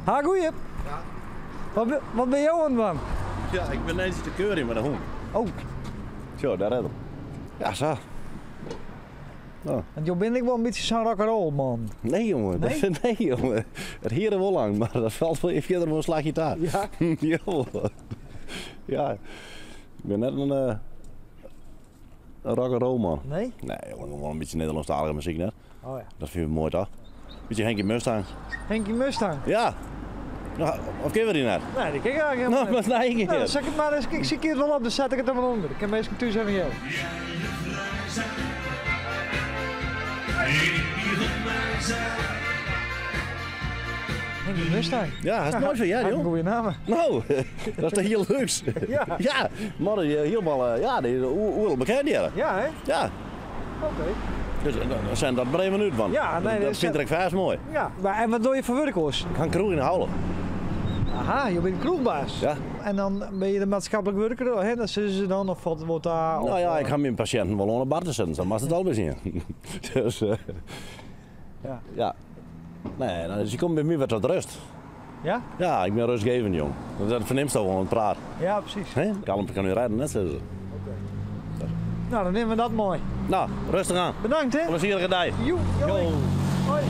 Ha, goeie. Wat, wat bin jo oan it dwaan? Ja, ik bin net te keurjen mei de hûn. Oh. Zo, daar redden. Ja, zo. Oh. Want jo binne ek wol in bytsje sa'n rock'n'roll man. Nee, jongen. Nee? Dat, nee, jongen. It hier wol lang, mar dat falt wol fierder wol in slachje ta. Ja? Ja. Ik bin net in, uh, in rock'n'roll man. Nee? Nee, jongen, gewoan in bytsje Nederlânsktalige muzyk net. Oh ja. Dat fyn ik moai toch? Bytsje Henkie Mustang. Henkie Mustang? Ja. Nou, of kenne we dy net? Nee, dy ken ik eigenlijk helemaal Nou, net. maar nee, Nou, dan zet ik het maar eens, ik zie het wel op, dan zet ik het er maar onder. Ik kan mensen thuis even hearen. Henkie Mustang. Ja, dat is mooi van jou, Een joh. goede naam. Nou, dat is toch heel leuk. Ja. Ja, maar die helemaal, ja, die is oerl bekend hier. Ja, hè? Ja. Oké. Dus dan zijn dat maar even uit, man. Ja, nee, dat dat is- vind ik vast mooi. Ja, maar en wat doe je voor werk, hoor? Ik ga een kroeg in de Houlen. Aha, je bent kroegbaas. Ja. En dan ben je de maatschappelijk werker, hè? Dat zullen ze dan, of wat wordt daar? Nou ja, ik ga mijn patiënten wel onder bar te zetten, dan mag het al zien. Dus, Ja. ja. Nee, nou, dus je komt bij mij weer tot rust. Ja? Ja, ik ben rustgevend, jong. Dat verneemt zo wel een praat. Ja, precies. Hè? Kalm kan u rijden, net zeggen ze. Nou, dan nemen we dat mooi. Nou, rustig aan. Bedankt, hè? Plezierige dag. Joe, hoi. Hoi.